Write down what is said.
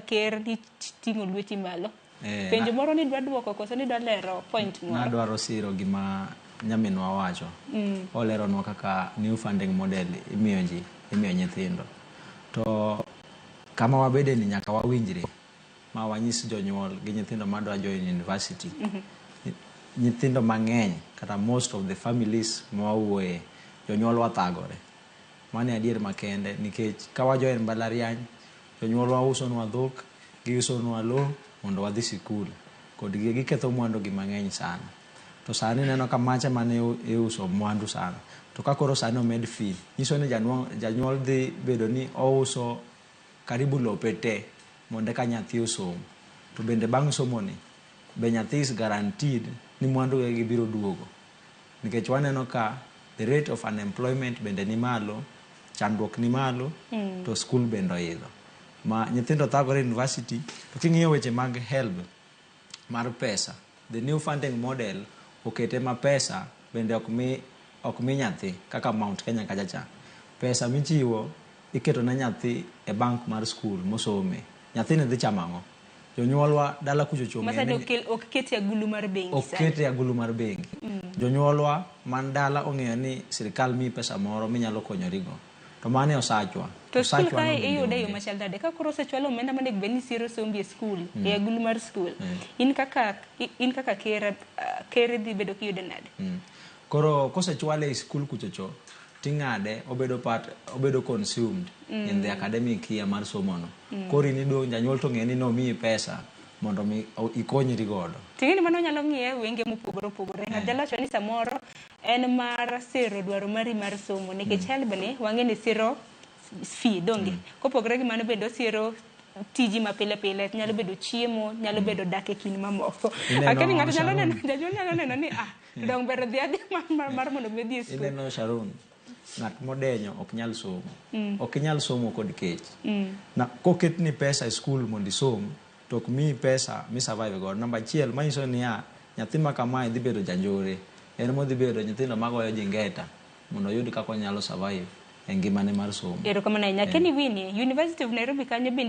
Ker ni ting'o lweti malo. Eh, Penjo moro ni dwa duoko koso ni dwa lero point moro? Nadwaro siro gima nyaminwa wacho. Oleronwa kaka new funding model imiyo ji, imiyo nyithindo. To kama wabede ni nyaka wawinjre ma wanyis jonyuol gi nyithindo madwa join university. Nyithindo mang'eny kata most of the families ma wawuoye, jonyuol wathagore. Mano e adier makende nikech ka wa join mbalariany, jonyuolwa usonwa dhok, giusonwa lo mondo wadhi sikul. Kod giketho mwandu gi mang'eny sana. To sani ineno ka macha mane iuso mwandu sana. To ka koro sani omed fee, nyiso ni janyuol dhi bedo ni ouso karibu lope te mondo eka nyathi osom. To bende bang' somo ni, be nyathi is guaranteed ni mwandu ge gi biro duogo. Nikech waneno ka the rate of unemployment bende ni malo, chandruok ni malo, to school bende oidho. Ma nyithindo thagore e university, to king'iyo weche mag HELB mar pesa, the new funding model okete ma pesa bende ok mi nyathi kaka Mount Kenya kacha cha. Pesa michiwo iketo ne nyathi e bank mar school mosome. Nyathini dhi chamo ang'o? Jonyuolwa dala kucho cho Masani ok keti agulu mar bengi ok sani. Kete agulu mar bengi. Jonyuolwa man dala ong'eyo ni sirikal miyi pesa moro minyalo konyorigo. To mano e osachwa. To skul Osachwa no kae bende iyude e yo onge. Machal nade? Ka koro osechwalo omenda monego bed ni siro sombi e skul, e agulu mar skul, in kaka ker, ker dhi bedo kiyude nade? Koro kosechwale e skul kuchocho, ting'ade obedo part, obedo consumed in the academic year mar somo no. Koro in idong' janyuol to ng'e ni nomiyi pesa mondo mi ikonyri godo. Ting'e ni mano nyalo ng'iye e wenge mopogore opogore. Ng'ato nyalo wacho ni samoro en mar siro dwaro mari mar somo nikech HELB ni wang'e ni siro fee donge. Kopogore gi mano bende osiro tiji ma pile pile, nyalo bedo chiemo, nyalo bedo dak e kind mamoko. Ineno, Akeni ng'ato nyalo Sharon. neno, janyuol nyalo neno ni ah, dong ber dhi adhi mar mondo mi odhi e skul. Ineno Sharon, ng'at modenyo ok nyal somo. Ok inyal somo kod kech. Na koketni pesa e skul mondo isom, to ok miyi pesa mi survive godo. Namba achiel manyiso niya, nyathi ma kamae dhi bedo janjore. En modhi bedo nyithindo magoyo ji ngeta mondo oyud kaka onyalo survive e ngimane mar somo. Erokamano ahinya. Kenny Winnie, University of Nairobi kanyo bende.